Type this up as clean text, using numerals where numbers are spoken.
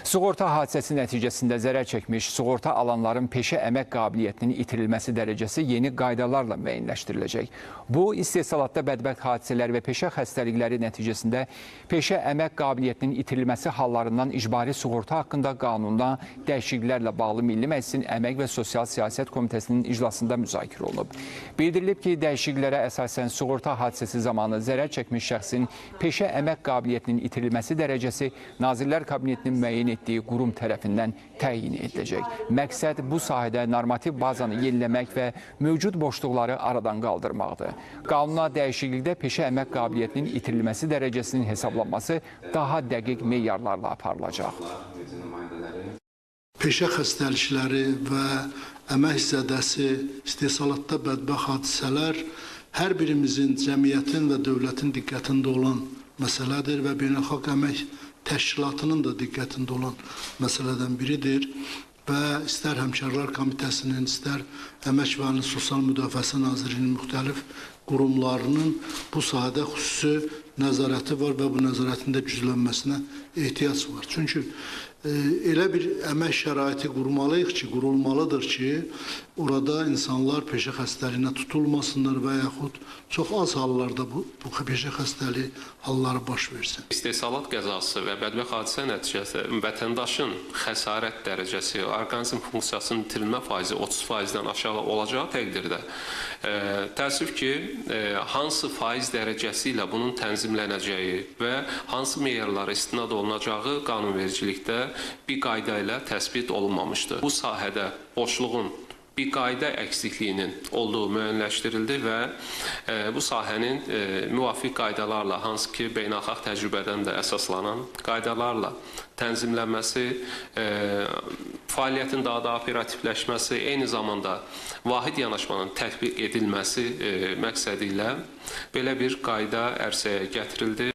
Sığorta hadisəsi nəticəsində zərər çəkmiş sığorta alanların peşə əmək qabiliyyətinin itirilməsi dərəcəsi yeni qaydalarla müəyyənləşdiriləcək. Bu, istehsalatda bədbəxt hadisələr və peşə xəstəlikləri nəticəsində peşə əmək qabiliyyətinin itirilməsi hallarından icbari sığorta haqqında qanunda dəyişikliklərlə bağlı Milli Məclisin Əmək və Sosial Siyasət Komitəsinin iclasında müzakirə olunub. Bildirilib ki, dəyişikliklərə əsasən sığorta hadisəsi zamanı zərər çəkmiş şəxsin peşə əmək qabiliyyətinin itirilməsi dərəcəsi Nazirlər Kabinetinin müəyyən etdiyi qurum tərəfindən təyin ediləcək. Məqsəd bu sahədə normativ bazanı yeniləmək və mövcud boşluqları aradan qaldırmaqdır. Qanuna dəyişiklikdə peşə əmək qabiliyyətinin itirilməsi dərəcəsinin hesablanması daha dəqiq meyarlarla aparılacaq. Peşə xəstəlikləri və əmək zədəsi, istehsalatda bədbəxt hadisələr hər birimizin, cəmiyyətin və dövlətin diqqətində olan məsələdir və beynəlxalq əmək təşkilatının da diqqətində olan məsələdən biridir və istər Həmkarlar Komitəsinin, istər Əmək və Əhalinin Sosial Müdafiəsi Nazirliyinin müxtəlif qurumlarının bu sahədə xüsusi nəzarəti var və bu nəzarətin də güclənməsinə ehtiyac var. Çünki elə bir əmək şəraiti qurmalıyıq ki, qurulmalıdır ki, orada insanlar peşə xəstəliyinə tutulmasınlar və yaxud çox az hallarda bu peşə xəstəliyi halları baş versin. İstehsalat qəzası və bədbəxt hadisə nəticəsində vətəndaşın xəsarət dərəcəsi, orqanizm funksiyasının itirilmə faizi 30%-dən aşağı olacağı təqdirdə təəssüf ki, hansı faiz dərəcəsi ilə bunun tənzimlənəcəyi və hansı meyarlara istinad olunacağı qanunvericilikdə bir qayda ilə təsbit olunmamışdır. Bu sahədə boşluğun, bir qayda əksikliyinin olduğu müəyyənləşdirildi və bu sahənin müvafiq qaydalarla, hansı ki beynəlxalq təcrübədən də əsaslanan qaydalarla tənzimlənməsi, fəaliyyətin daha da operativləşməsi, eyni zamanda vahid yanaşmanın tətbiq edilməsi məqsədi ilə belə bir qayda ərsəyə gətirildi.